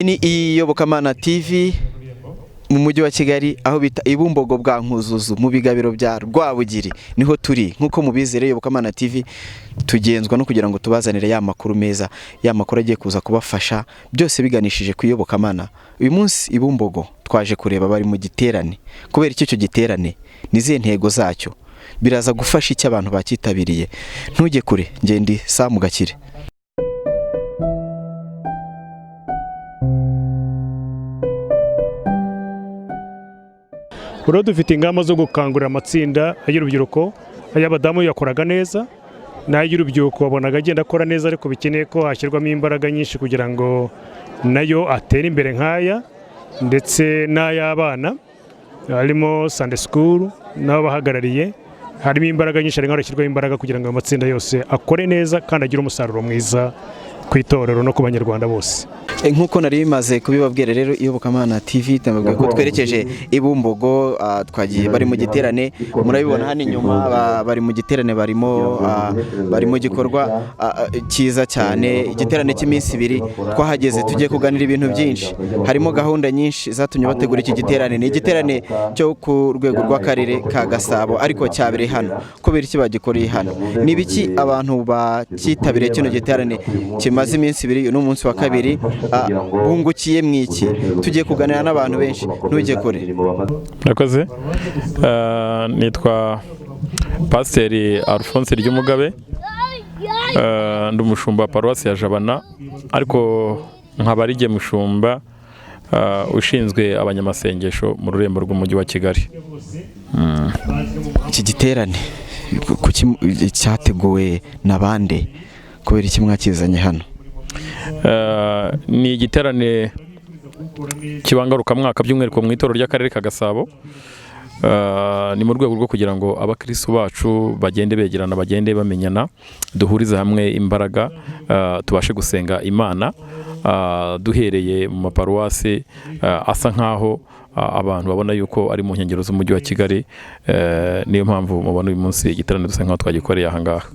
Ni Iyobokamana TV mu mujyi wa Kigali, aho bita Ibumbogo bwa Nkuzuzu, mu bigabiro bya Rwabugiri niho turi. Nk'uko mubizi rero, Iyobokamana TV tugenzwa no kugira ngo tubazanire ya makuru meza, ya makuru agiye kuza kubafasha, byose biganishije ku iyobokamana. Uyu munsi Ibumbogo twaje kureba bari mu giterane. Kubera icyo giterane, ni izihe ntego zacyo, biraza gufasha icyo abantu bakitabiriye? Ntujye kure, ngendi Samu Gakire. Rero dufite ingamba zo gukangurira amatsinda ay'urubyiruko, ay'abadamu yakoraga neza n'ay'urubyiruko wabonaga agenda akora neza, ariko bikeneye ko hashyirwamo imbaraga nyinshi kugira ngo nayo atere imbere nk'aya, ndetse n'ay'abana harimo Sunday school n'ababahagarariye, harimo imbaraga nyinshi, harimo harashyirwaho imbaraga kugira ngo ayo matsinda yose akore neza kandi agire umusaruro mwiza ku itorero no ku Banyarwanda bose. Nk'uko nari bimaze kubibabwira rero, Iyobokamana TV nababwiye ko twerekeje Ibumbogo, twagiye bari mu giterane. Murabibona hano inyuma, bari mu giterane, barimo bari mu gikorwa cyiza cyane, igiterane cy'iminsi 2. Twahageze tugiye kuganira ibintu byinshi, harimo gahunda nyinshi zatumye bategura iki giterane. Ni igiterane cyo ku rwego rw'akarere ka Gasabo, ariko cyabereye hano. Kubera iki bagikoreye hano? Ni ibiki abantu bakitabiriye kino giterane kimaze iminsi 2, uyu ni umunsi wa kabiri, bungukiye mu iki? Tugiye kuganira n'abantu benshi, ntujye kure. Murakoze. Nitwa Pasiteri Alphonse Ryumugabe, ndi umushumba wa paruwasi ya Jabana, ariko nkaba ari jye mushumba ushinzwe abanyamasengesho mu rurembo rw'umujyi wa Kigali. Iki giterane kuki cyateguwe na bande? Kubera iki mwakizanye hano? Ni igiterane kibangarukamwaka by'umwihariko mu itorero ry'akarere ka Gasabo. Ni mu rwego rwo kugira ngo abakristo bacu bagende begerana, bagende bamenyana, duhurize hamwe imbaraga, tubashe gusenga Imana, duhereye mu maparuwasi asa nkaho abantu babona yuko ari mu nkengero z'umujyi wa Kigali. Niyo mpamvu mubona uyu munsi igiterane dusa nkaho twagikoreye aha ngaha.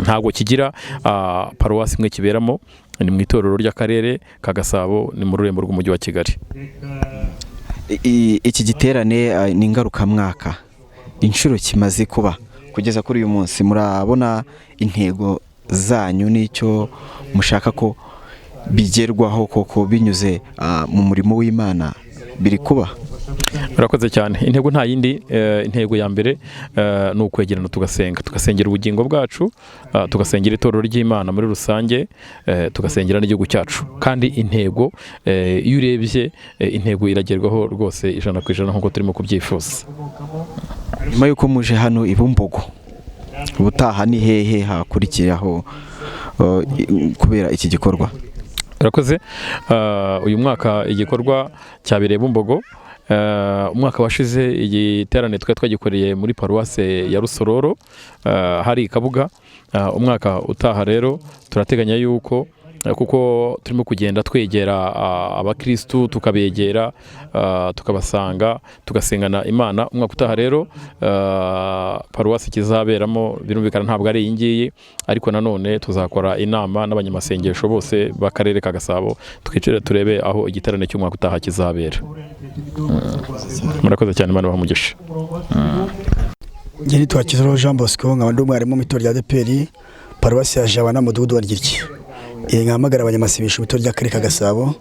Ntabwo kigira paruwasi imwe kiberamo, ni mu itorero ry'akarere ka Gasabo, ni mu rurembo rw'umujyi wa Kigali. Iki giterane ni ngarukamwaka, inshuro kimaze kuba kugeza kuri uyu munsi. Murabona intego zanyu n'icyo mushaka ko bigerwaho koko binyuze mu murimo w'Imana biri kuba? Murakoze cyane. Intego nta yindi, intego ya mbere ni ukwegerana tugasenga, tugasengera ubugingo bwacu, tugasengera itorero ry'Imana muri rusange, tugasengera n'igihugu cyacu. Kandi intego, iyo urebye, intego iragerwaho rwose 100% nk'uko turimo kubyifuza. Nyuma y'uko muje hano Ibumbogo, ubutaha ni hehe hakurikiraho kubera iki gikorwa? Murakoze. Uyu mwaka igikorwa cyabereye Bumbogo. Umwaka washize igiterane twari twagikoreye muri paruwase ya Rusororo, hari Kabuga. Umwaka utaha rero turateganya yuko, kuko turimo kugenda twegera abakristu, tukabegera, tukabasanga, tugasengana Imana. Umwaka utaha rero paruwasi kizaberamo birumvikana ntabwo ari iyi ngiyi, ariko nanone tuzakora inama n'abanyamasengesho bose b'akarere ka Gasabo, twicare turebe aho igiterane cy'umwaka utaha kizabera. Murakoze cyane, Imana ibahe umugisha. Njye nitwa Kizoro Jean Bosco, nkaba ndi umwarimu mu itorero rya ADEPR paruwasi ya Jabana, mudugudu wa Ryiryi. Nkahamagara abanyamasengesho mu itorero ry'akarere ka Gasabo.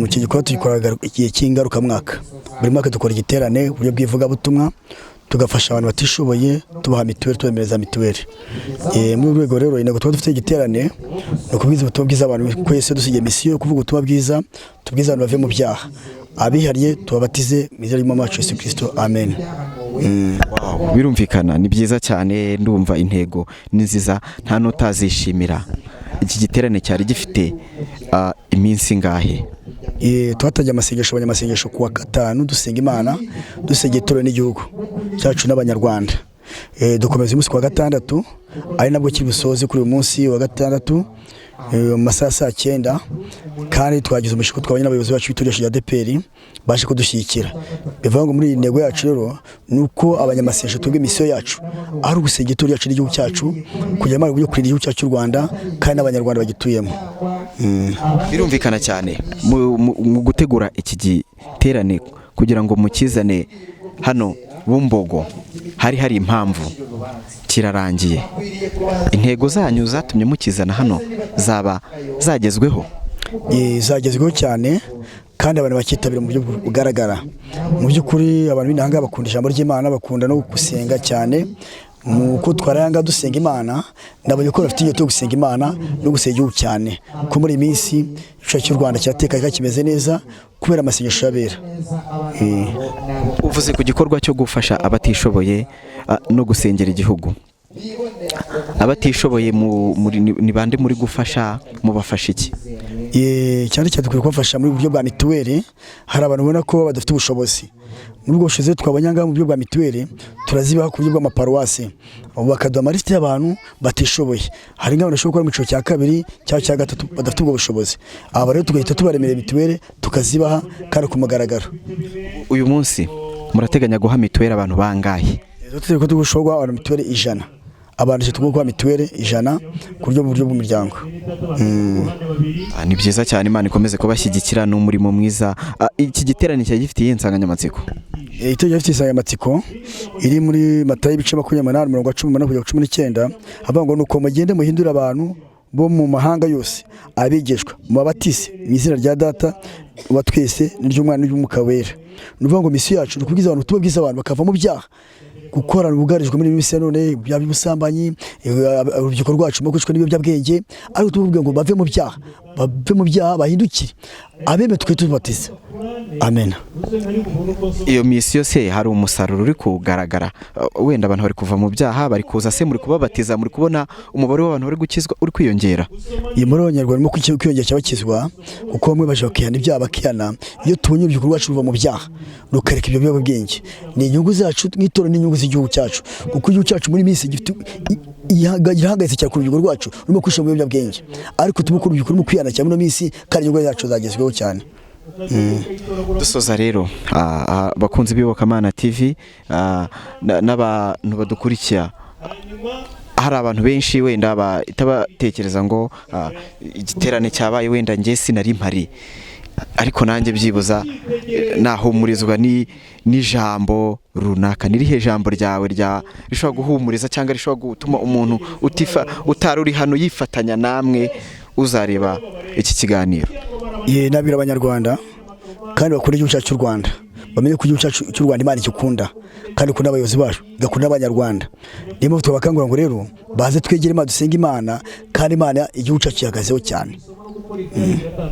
Iki gikorwa tugikora igihe cy'ingarukamwaka. Buri mwaka dukora igiterane ku buryo bw'ivugabutumwa, tugafasha abantu batishoboye, tubaha mituweli, tubemereza mituweli. Muri urwo rwego rero intego tuba dufite igiterane ni ukubwiza ubutumwa bwiza abantu, ko Yesu yadusigiye misiyo yo kuvuga ubutumwa bwiza, tubwize abantu bave mu byaha, abihariye tubabatize mu izina ry'Umwami wacu Yesu Kristo, amen. Wow, birumvikana ni byiza cyane, ndumva intego ni nziza, nta n'utazishimira. Iki giterane cyari gifite iminsi ingahe? Twatangiye amasengesho abanyamasengesho kuwa gatanu, dusenga Imana, dusenga itorero n'igihugu cyacu n'Abanyarwanda. Dukomeza umunsi kuwa gatandatu, ari nabwo kiri busoze kuri uyu munsi wa gatandatu mu masaha saa 9. Kandi twagize umushiko, twabonye n'abayobozi bacu b'itorero rya ADEPR baje kudushyigikira. Bivuga ngo muri iyi ntego yacu rero ni uko abanyamasengesho twebwe misiyo yacu ari ugusenga itorero ryacu n'igihugu cyacu, kugira ngo kurinda igihugu cyacu cy'u Rwanda kandi n'Abanyarwanda bagituyemo. Birumvikana cyane mu gutegura iki giterane kugira ngo mukizane hano Bumbogo, hari impamvu. Kirarangiye, intego zanyu zatumye mukizana hano zaba zagezweho? Zagezweho cyane, kandi abantu bakitabira mu buryo bugaragara. Mu by'ukuri abantu b'inahanga bakunda ijambo ry'Imana, bakunda no gusenga cyane. Mu ko twarayanga dusenga Imana, nabonye ko bafite inyota yo gusenga Imana no gusenga igihugu cyane, ko muri iyi minsi igihugu cy'u Rwanda kiratekanye, kimeze neza kubera amasengesho y'abera. Uvuze ku gikorwa cyo gufasha abatishoboye no gusengera igihugu. Abatishoboye ni bande muri gufasha? Mubafasha iki? Cyane cyane dukwiye kubafasha muri buryo bwa mituweli. Hari abantu ubona ko badafite ubushobozi. Muri ubwo bushobozi twabonye ngaha mu buryo bwa mituweli, turazibaha ku buryo bw'amaparuwasi, bakaduha amalisiti y'abantu batishoboye. Hari nk'abantu bashobora gukora mu cyiciro cya kabiri cyangwa cya gatatu badafite ubwo bushobozi. Aba rero tugahita tubaremera mituweli, tukazibaha kandi ku mugaragaro. Uyu munsi murateganya guha mituweli abantu bangahe? Rero ko dushobora guha abantu mituweli 100, abantu tugomba guha mituweli 100 ku buryo mu buryo bw'umuryango. Ni byiza cyane, Imana ikomeze kubashyigikira, ni umurimo mwiza. Iki giterane cyari gifite iyihe nsanganyamatsiko? Itegeko rifite insanganyamatsiko iri muri Matayo ibice 28, umurongo wa 18 kugera 19, avuga ngo: "Nuko mugende muhindure abantu bo mu mahanga yose abigishwa, mubabatise mu izina rya Data wa twese n'iry'Umwana n'iry'Umwuka Wera." Ni ukuvuga ngo misiyo yacu ni ukubwiza abantu ubutumwa bwiza, abantu bakava mu byaha, gukorana bugarijwe muri iyi minsi ya none, byaba iby'ubusambanyi, urubyiruko rwacu rurimo kwicwa n'ibiyobyabwenge, ariko tubabwira ngo bave mu byaha, bave mu byaha, bahindukire, abemeye twe tubatiza. Amen. Iyo misiyo se hari umusaruro uri kugaragara? Wenda abantu bari kuva mu byaha, bari kuza se muri kubabatiza, muri kubona umubare w'abantu bari gukizwa uri kwiyongera? Iyi muri abanyarwanda barimo kwiyongera cyangwa bakizwa, kuko bamwe baje bakihana ibyaha, bakihana. Iyo tubonye urubyiruko rwacu ruva mu byaha, rukareka ibyo biyobyabwenge, ni inyungu zacu nk'itorero n'inyungu z'igihugu cyacu, kuko igihugu cyacu muri minsi gifite girahangayitse cyane ku rubyiruko rwacu rurimo kwishyira mu biyobyabwenge, ariko turimo ko urubyiruko rurimo kwihana cyane muri ino minsi, kandi inyungu zacu zagezweho cyane. Dusoza rero, abakunzi b'Iyobokamana TV n'abantu badukurikira, hari abantu benshi wenda bahita batekereza ngo igiterane cyabaye, wenda njye sinari mpari, ariko nanjye byibuza nahumurizwa ni n'ijambo runaka. Ni irihe jambo ryawe rya rishobora guhumuriza cyangwa rishobora gutuma umuntu utifa utari uri hano yifatanya namwe, uzareba iki kiganiro? Ye, nabwira Abanyarwanda kandi bakunda igihugu cyacu cy'u Rwanda, bamenye ko igihugu cyacu cy'u Rwanda Imana igikunda, kandi ikunda abayobozi bacu, igakunda n'Abanyarwanda. Niyo mpamvu twabakangurira ngo rero baze twegere Imana, dusenge Imana, kandi Imana igihugu cyacu gihagazeho cyane.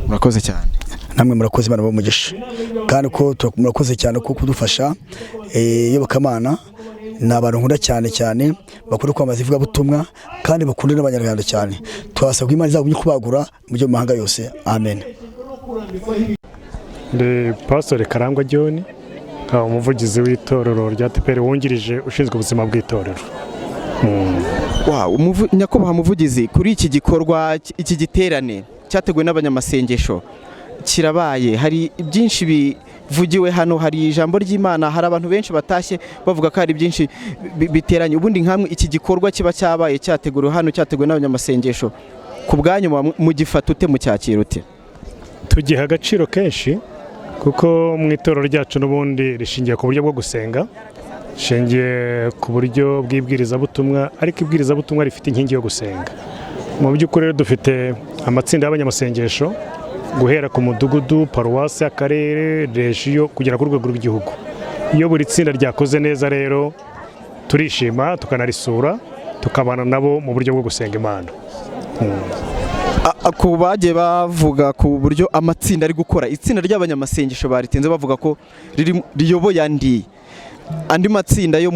Murakoze cyane. Namwe murakoze, Imana ibahe umugisha, kandi ko murakoze cyane ko kudufasha. Iyobokamana ni abantu nkunda cyane cyane, bakunda kwamamaza ivugabutumwa kandi bakunda n'Abanyarwanda cyane. Twasabwa Imana izagumye kubagura mu byo mu mahanga yose. Amen. Ndi Pasiteri Karangwa John, nkaba umuvugizi w'itorero rya ADEPR wungirije ushinzwe ubuzima bw'itorero. Wow, nyakubahwa muvugizi, kuri iki gikorwa, iki giterane cyateguwe n'abanyamasengesho kirabaye, hari byinshi bivugiwe hano, hari ijambo ry'Imana, hari abantu benshi batashye bavuga ko hari byinshi biteranye. Ubundi nkamwe iki gikorwa kiba cyabaye, cyateguriwe hano, cyateguwe n'abanyamasengesho, ku bwanyu mugifata ute, mucyakira ute? Tugiha agaciro kenshi, kuko mu itorero ryacu n'ubundi rishingiye ku buryo bwo gusenga, rishingiye ku buryo bw'ibwirizabutumwa, ariko ibwirizabutumwa rifite inkingi yo gusenga. Mu by'ukuri rero dufite amatsinda y'abanyamasengesho guhera ku mudugudu, paruwasi, akarere, rejiyo, kugera ku rwego rw'igihugu. Iyo buri tsinda ryakoze neza rero turishima, tukanarisura, tukabana nabo mu buryo bwo gusenga Imana. Ku bagiye bavuga ku buryo amatsinda ari gukora, itsinda ry'abanyamasengesho baritinze bavuga ko riyoboye andi matsinda yo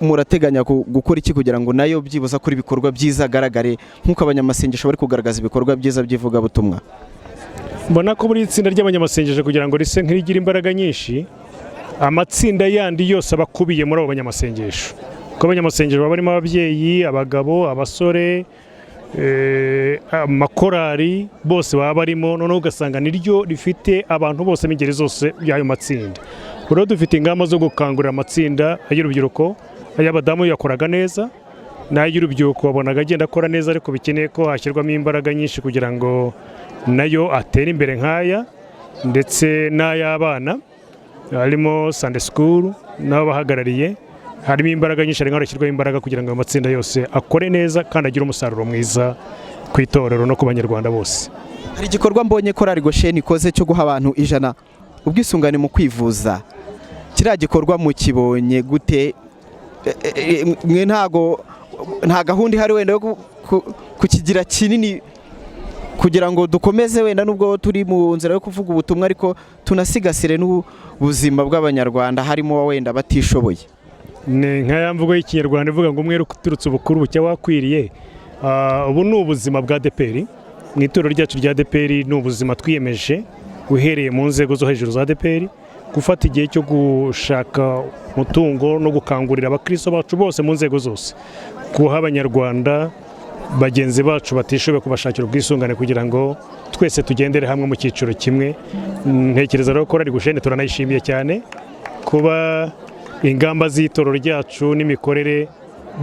murateganya gukora iki kugira ngo nayo byibuze akore ibikorwa byiza agaragare nk'uko abanyamasengesho bari kugaragaza ibikorwa byiza by'ivugabutumwa? Mbona ko buri itsinda ry'abanyamasengesho, kugira ngo rise nk'irigira imbaraga nyinshi, amatsinda yandi yose aba akubiye muri abo banyamasengesho, kuko abanyamasengesho baba barimo ababyeyi, abagabo, abasore, amakorari, bose baba barimo. Noneho ugasanga niryo rifite abantu bose b'ingeri zose y'ayo matsinda. Ubu rero dufite ingamba zo gukangurira amatsinda ay'urubyiruko, ay'abadamu yakoraga neza n'ay'urubyiruko wabonaga agenda akora neza, ariko bikeneye ko hashyirwamo imbaraga nyinshi kugira ngo nayo atera imbere nk'aya, ndetse n'ay'abana harimo Sunday school n'abahagarariye. Harimo imbaraga nyinshi, harimo harashyirwaho imbaraga kugira ngo ayo matsinda yose akore neza kandi agire umusaruro mwiza ku itorero no ku Banyarwanda bose. Hari igikorwa mbonye Korali Gosheni ikoze cyo guha abantu 100 ubwisungane mu kwivuza. Kiriya gikorwa mukibonye gute? Mwe ntago nta gahunda ihari wenda yo kukigira kinini kugira ngo dukomeze, wenda nubwo turi mu nzira yo kuvuga ubutumwa, ariko tunasigasire n'ubuzima bw'Abanyarwanda, harimo wenda batishoboye? Ni nka ya mvugo y'Ikinyarwanda ivuga ngo umwere uturutse ubukuru bucya wakwiriye. Ubu ni ubuzima bwa ADEPR mu itorero ryacu rya ADEPR. Ni ubuzima twiyemeje uhereye mu nzego zo hejuru za ADEPR, gufata igihe cyo gushaka umutungo no gukangurira abakristo bacu bose mu nzego zose guha Abanyarwanda bagenzi bacu batishoboye, kubashakira ubwisungane kugira ngo twese tugendere hamwe mu cyiciro kimwe. Ntekereza rero ko Korali Gosheni turanayishimiye cyane kuba ingamba z'itorero ryacu n'imikorere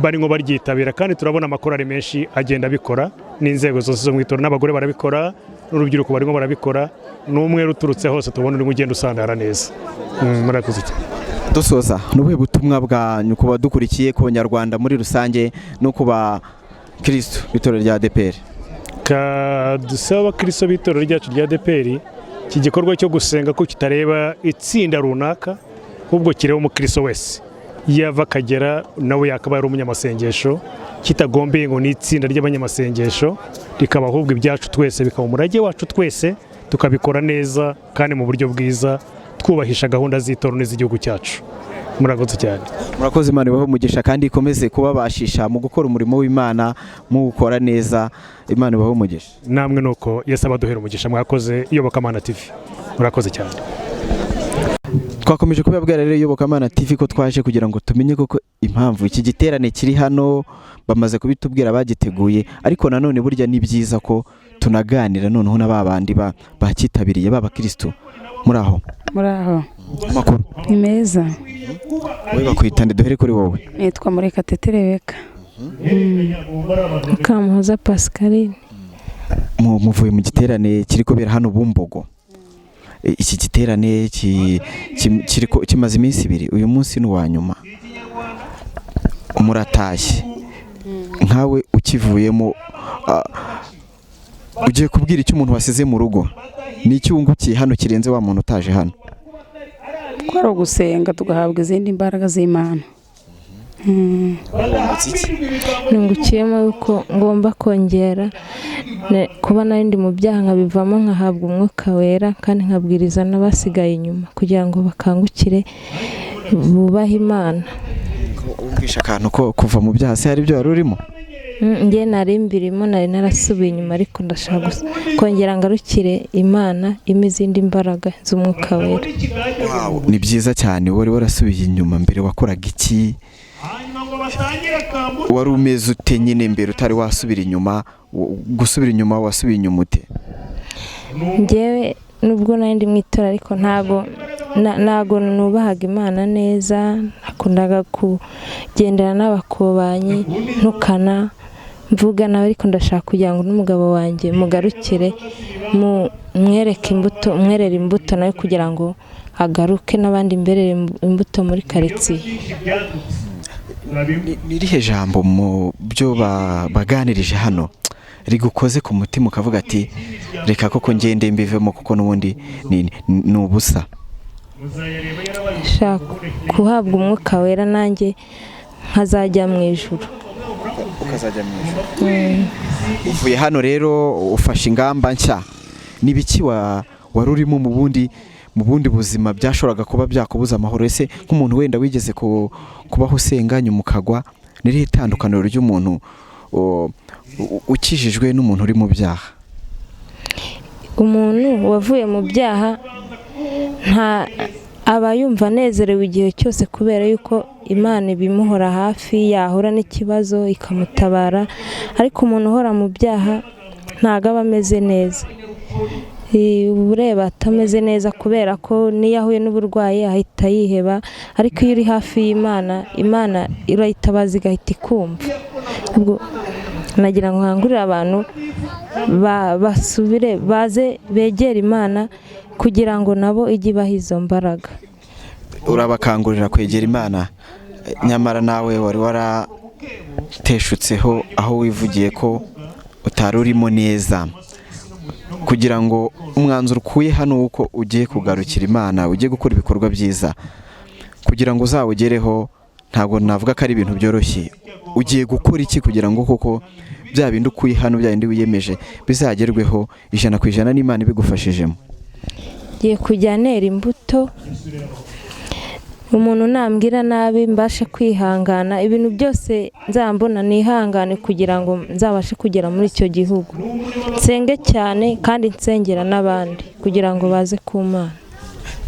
barimo baryitabira, kandi turabona amakorali menshi agenda abikora n'inzego zose zo mu itorero, n'abagore barabikora, n'urubyiruko barimo barabikora, n'umwe uturutse hose tubona urimo ugenda usandara neza. Murakoze cyane. Dusoza, ni ubuhe butumwa bwanyu ku badukurikiye, ku Banyarwanda muri rusange no ku bakirisitu b'itorero rya ADEPR? Dusaba abakristo b'itorero ryacu rya ADEPR, iki gikorwa cyo gusenga ko kitareba itsinda runaka, ahubwo kireba umukristo wese yava akagera, nawe yakaba ari umunyamasengesho, kitagombeye ngo ni itsinda ry'abanyamasengesho, rikaba ahubwo ibyacu twese, bikaba umurage wacu twese, tukabikora neza kandi mu buryo bwiza, twubahisha gahunda z'itorero n'iz'igihugu cyacu. Murakoze cyane. Murakoze, Imana ibahe umugisha kandi ikomeze kubabashisha mu gukora umurimo w'Imana muwukora neza. Imana ibahe umugisha. Namwe nuko, Yesu abaduhera umugisha. Mwakoze, Iyobokamana TV, murakoze cyane. Twakomeje kubabwira rero, Iyobokamana TV, ko twaje kugira ngo tumenye koko impamvu iki giterane kiri hano. Bamaze kubitubwira bagiteguye, ariko nanone burya ni byiza ko tunaganira noneho na ba bandi bakitabiriye, b'abakirisitu muri aho. Muri aho. Amakuru? Ni meza. Wowe bakwita nde? Duhere kuri wowe. Nitwa Murekatete Rebeka. Mukamuhoza Pascaline. Muvuye mu giterane kiri kubera hano Bumbogo. Iki giterane kimaze iminsi 2, uyu munsi ni uwa nyuma, muratashye. Nkawe ukivuyemo, ugiye kubwira icyo umuntu wasize mu rugo? Ni iki wungukiye hano kirenze wa muntu utaje hano? Ko ari ugusenga tugahabwa izindi mbaraga z'Imana. Nungukiyemo yuko ngomba kongera kuba nari ndi mu byaha nkabivamo, nkahabwa Umwuka Wera, kandi nkabwiriza n'abasigaye inyuma kugira ngo bakangukire bubahe Imana. Wumvishe akantu ko kuva mu byaha se, hari ibyo wari urimo? Njye nari mbirimo, nari narasubiye inyuma, ariko ndashaka kongera ngarukire Imana, impe izindi mbaraga z'Umwuka Wera. Wow, ni byiza cyane. Wari warasubiye inyuma mbere, wakoraga iki? Wari umeze ute nyine mbere utari wasubira inyuma? Gusubira inyuma, wasubiye inyuma ute? Njyewe nubwo nari ndi mu itora, ariko ntago nubahaga Imana neza. Nakundaga kugendana n'abakobanyi, ntukana, mvuga nawe, ariko ndashaka kugira ngo n'umugabo wanjye mugarukire, mwereke imbuto, mwerere imbuto nawe kugira ngo agaruke, n'abandi mberere imbuto muri karitsiye. Ni irihe jambo mu byo baganirije hano rigukoze ku mutima, ukavuga ati reka koko ngende mbivemo, kuko n'ubundi ni ubusa? Nshaka guhabwa Umwuka Wera, nanjye nkazajya mu ijuru. Ukazajya mu ijuru. Uvuye hano rero ufashe ingamba nshya. Ni ibiki wari urimo mu bundi buzima byashoboraga kuba byakubuza amahoro? Ese nk'umuntu wenda wigeze kubaho usenga nyuma ukagwa, ni irihe tandukaniro ry'umuntu ukijijwe n'umuntu uri mu byaha? Umuntu wavuye mu byaha nta aba yumva anezerewe igihe cyose, kubera yuko Imana ibimuhora hafi, yahura n'ikibazo ikamutabara. Ariko umuntu uhora mu byaha ntabwo aba ameze neza. Uba ureba atameze neza, kubera ko n'iyo ahuye n'uburwayi ahita yiheba. Ariko iyo uri hafi y'Imana, Imana urayitabaza igahita ikumva. Ubwo Nagira ngo nkangurire abantu basubire baze begere Imana kugira ngo nabo ijye ibaha izo mbaraga. Urabakangurira kwegera Imana, nyamara nawe wari warateshutseho aho wivugiye ko utari urimo neza. Kugira ngo umwanzuro ukuye hano w'uko ugiye kugarukira Imana, ugiye gukora ibikorwa byiza kugira ngo uzawugereho, ntabwo navuga ko ari ibintu byoroshye. Ugiye gukora iki kugira ngo koko bya bindi ukuye hano, bya bindi wiyemeje, bizagerweho 100% n'Imana ibigufashijemo? Ngiye kujya nera imbuto, umuntu nambwira nabi mbashe kwihangana, ibintu byose nzambona nihangane kugira ngo nzabashe kugera muri icyo gihugu. Nsenge cyane kandi nsengera n'abandi kugira ngo baze ku Mana.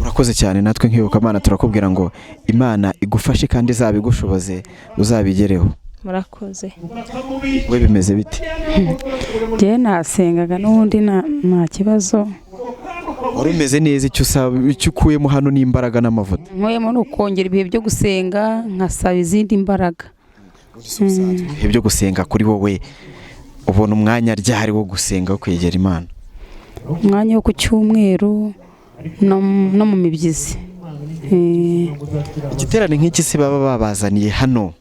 Urakoze cyane. Natwe nk'iyobokamana turakubwira ngo Imana igufashe kandi izabigushoboze uzabigereho. Murakoze. We bimeze bite? Njyewe nasengaga n'ubundi nta kibazo. Wari umeze neza. Icyo usaba, icyo ukuyemo hano ni imbaraga n'amavuta. Nkuyemo ni ukongera ibihe byo gusenga, nkasaba izindi mbaraga. Ibihe byo gusenga kuri wowe, ubona umwanya ryari wo gusenga, wo kwegera Imana? Umwanya wo ku cyumweru no mu mibyizi. Igiterane nk'iki se baba babazaniye hano,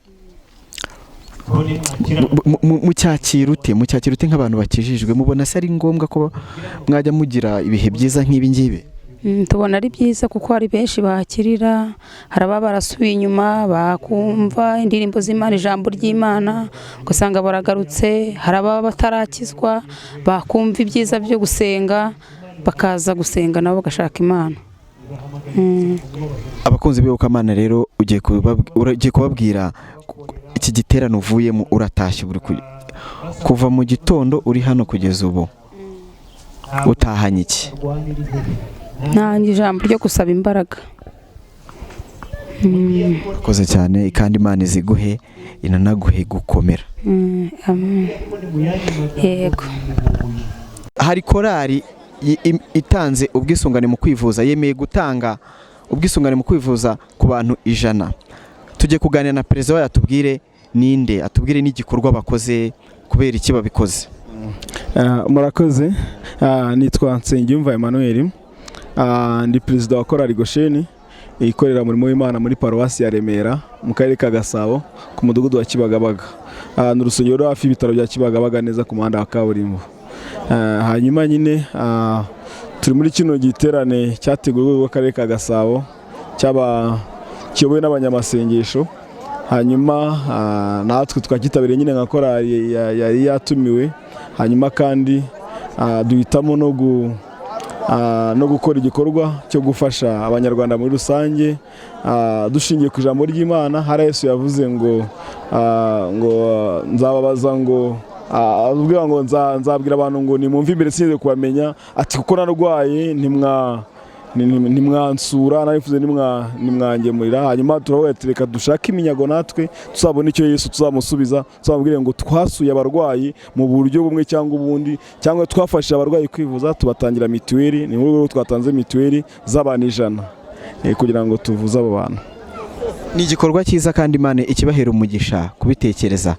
mucyakira ute? Mucyakira ute nk'abantu bakijijwe? Mubona se ari ngombwa ko mwajya mugira ibihe byiza nk'ibi ngibi? Tubona ari byiza kuko hari benshi bahakirira, hari ababa barasubiye inyuma bakumva indirimbo z'Imana, ijambo ry'Imana, ugasanga baragarutse. Hari ababa batarakizwa bakumva ibyiza byo gusenga, bakaza gusenga nabo bagashaka Imana. Abakunzi b'iyobokamana rero, ugiye kubabwira iki giterane uvuyemo, uratashye, uri kuva mu gitondo uri hano kugeza ubu, utahanye iki? Ntange ijambo ryo gusaba imbaraga. Urakoze cyane, kandi Imana iziguhe, inanaguhe gukomera. Amen. Yego. Hari korali itanze ubwisungane mu kwivuza, yemeye gutanga ubwisungane mu kwivuza ku bantu 100. Tujye kuganira na perezida wayo, atubwire ninde, atubwire n'igikorwa bakoze, kubera iki babikoze. Murakoze. Nitwa Nsengiyumva Emmanuel. Ndi perezida wa korali Gosheni ikorera umurimo w'Imana muri paruwasi ya Remera mu karere ka Gasabo ku mudugudu wa Kibagabaga. Ni urusengero ruri hafi y'ibitaro bya Kibagabaga neza ku muhanda wa kaburimbo. Hanyuma nyine turi muri kino giterane cyateguwe urwego rw'akarere ka Gasabo cyaba kiyobowe n'abanyamasengesho. Hanyuma natwe twakitabiriye nyine nka korali yari yatumiwe. Hanyuma kandi duhitamo no gukora igikorwa cyo gufasha Abanyarwanda muri rusange, dushingiye ku ijambo ry'Imana. Hari Yesu yavuze ngo ngo nzababaza, ngo avuga ngo nzabwira abantu ngo nimumve imbere sinigeze kubamenya, ati kuko narwaye ntimwansura, narifuze ntimwangemurira. Hanyuma turavuga ati reka dushake iminyago natwe tuzabone icyo Yesu tuzamusubiza, tuzamubwire ngo twasuye abarwayi mu buryo bumwe cyangwa ubundi, cyangwa twafashije abarwayi kwivuza tubatangira mituweli. Ni muri rwo twatanze mituweli z'abantu 100 kugira ngo tuvuze abo bantu. Ni igikorwa cyiza kandi Imana ikibahera umugisha kubitekereza.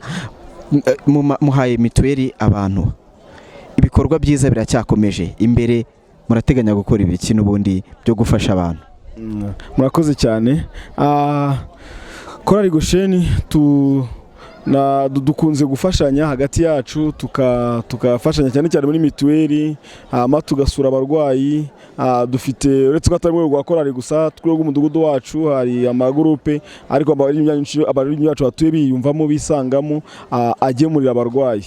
Muhaye mituweli abantu, ibikorwa byiza biracyakomeje imbere, murateganya gukora ibiki n'ubundi byo gufasha abantu? Murakoze cyane. Korali Gosheni dukunze gufashanya hagati yacu, tukafashanya cyane cyane muri mituweli, hama tugasura abarwayi. Dufite, uretse ko atari mu rwego rwa korali gusa, ku rwego rw'umudugudu wacu hari amagurupe, ariko abaririmbyi bacu batuye biyumvamo bisangamo, agemurira abarwayi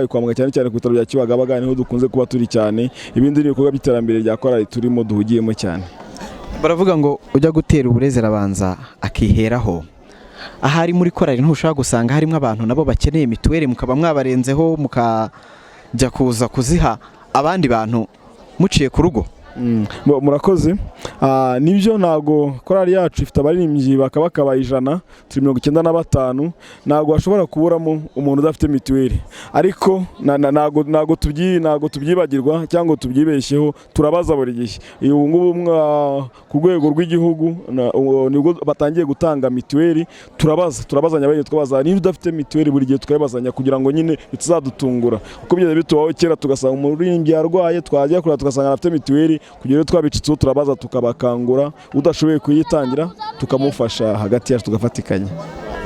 kwa muganga, cyane cyane ku bitaro bya Kibagabaga niho dukunze kuba turi cyane. Ibindi ni ibikorwa by'iterambere rya korali turimo duhugiyemo cyane. Baravuga ngo ujya gutera uburezi arabanza akiheraho. Ahari muri korali ntushobora gusanga harimo abantu nabo bakeneye mituweli, mukaba mwabarenzeho mukajya kuza kuziha abandi bantu muciye ku rugo? Murakoze. Nibyo, ntago korali yacu ifite abaririmbyi bakabakaba 100, turi 95, ntago hashobora kuburamo umuntu udafite mituweli, ariko ntago tubyibagirwa cyangwa tubyibeshyeho, turabaza buri gihe. Ubu ngubu ku rwego rw'igihugu nibwo batangiye gutanga mituweli, turabazanya bene twabaza niba udafite mituweli, buri gihe tukabazanya kugira ngo nyine bitazadutungura, kuko byari bitubaho kera tugasanga umuririmbyi yarwaye, twajya kureba tugasanga afite mituweli, kugira ngo twabicitseho turabaza tukabakangura, udashoboye kuyitangira tukamufasha, hagati yacu tugafatikanya.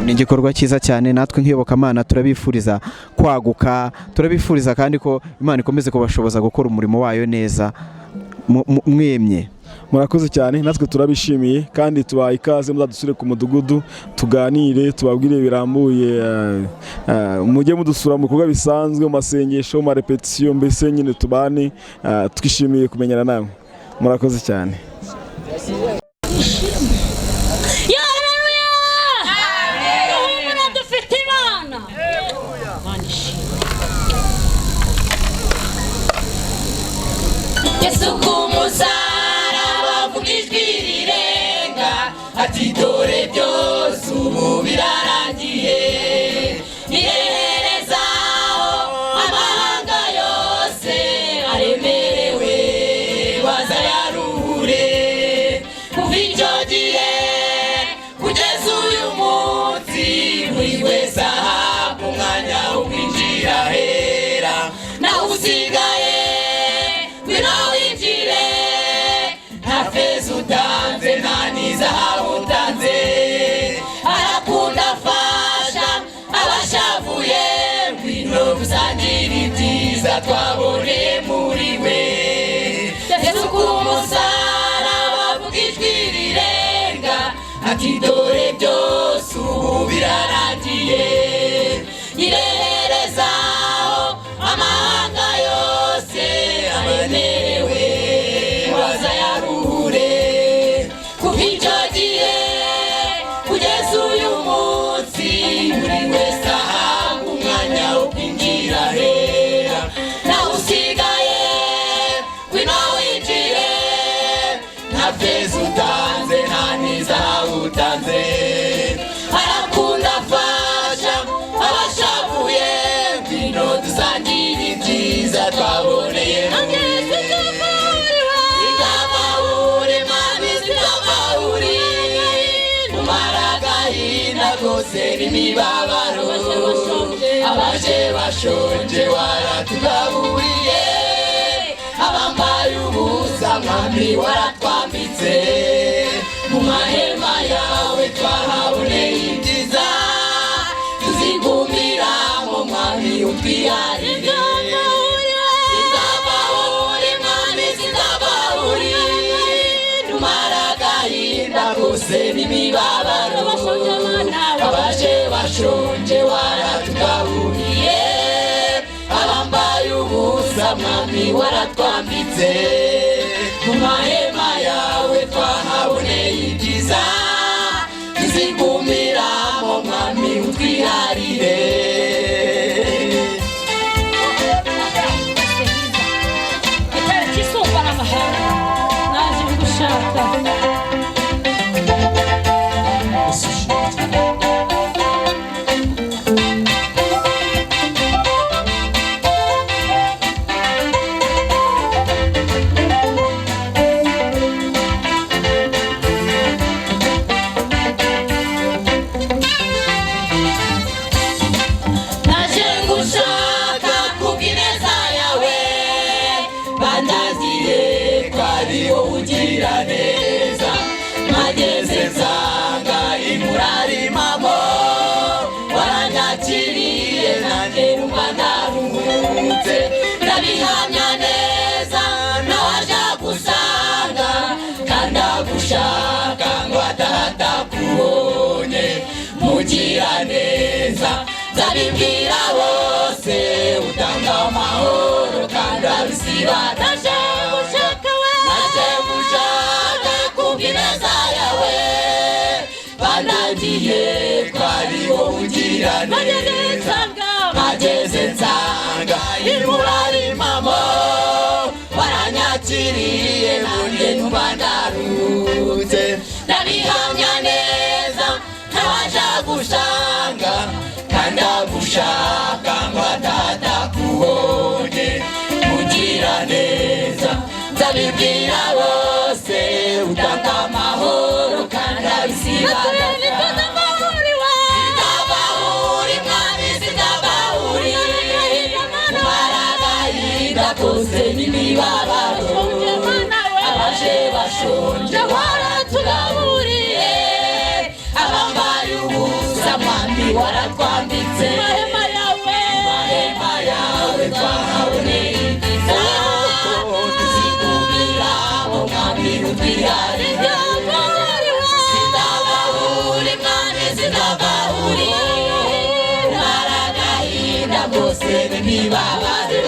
Ni igikorwa cyiza cyane, natwe nk'iyobokamana turabifuriza kwaguka, turabifuriza kandi ko Imana ikomeze kubashoboza gukora umurimo wayo neza mwemye. Murakoze cyane, natwe turabishimiye kandi tubaha ikaze, muzadusure ku mudugudu tuganire, tubabwire birambuye, mujye mudusura mu bikorwa bisanzwe, mu masengesho, mu marepetisiyo, mbese nyine tubane, twishimiye kumenyana namwe. Murakoze cyane. Ati dore byose ubu birarangiye, niherezaho amahanga yose aremerewe bazayaruhure. Kuva icyo gihe kugeza uyu munsi, buri wese ahabwa umwanya wo kwinjira hera, naho usigaye ngwino winjire, nta feza utanze nta n'izahabu utanze. Arakunda afasha abashavuye, ngwino dusangire ibyiza twaboneye muri we. Yesu ku musaraba avuga ijwi rirenga, ati dore byose ubu birarangiye, ireherezaho amahanga yose aremerewe bazayaruhure. Kuva icyo gihe kugeza uyu munsi, buri wese ahabwa umwanya wo kwinjira hera, nawe usigaye ngwino winjire, nta feza utanze nta n'izahabu utanze. Arakunda afasha abashavuye, ngwino dusangire ibyiza twaboneye muri we. Kose n'imibabaro, abaje bashonje waratugaburiye, abambaye ubusa mwami waratwambitse, mu mahema yawe twahaboneye ibyiza, tuzigumira mu mwami utwiharire. Sinzabahuri mwami, sinzabahuri, numara agahinda kose n'imibabaro, abaje bashonje waratugaburiye, abambaye ubusa mwami waratwambitse, mu mahema yawe twahaboneye ibyiza, tuzigumira mu mwami utwiharire. Ndabihamya neza nawaje gusanga kandi agushaka ngo atatakubonye, mugira neza nzabibwira bose, utanga amahoro kandi abisiba. Naje gushaka kubw'ineza yawe, bandagiye ko ari wowe ugira neza, mageze nsanga imurari mamo, waranyakiriye nanjye numva ndaruhutse. Nzagushaka ngo atatakubonye, mugira neza. Nzabibwira bose, utanga amahoro kandi abisibana. Sinzabahuri mwami, sinzabahuri, umara agahinda kose n'imibabaro. Abaje bashonje waratugaburiye, abambaye ubusa mwami waratwambitse. Mahema yawe twahaboneye ibyiza, tuzigumira mu mwami utwiharire. Sinzabahuri mwami, sinzabahuri, umara agahinda kose n'imibabaro.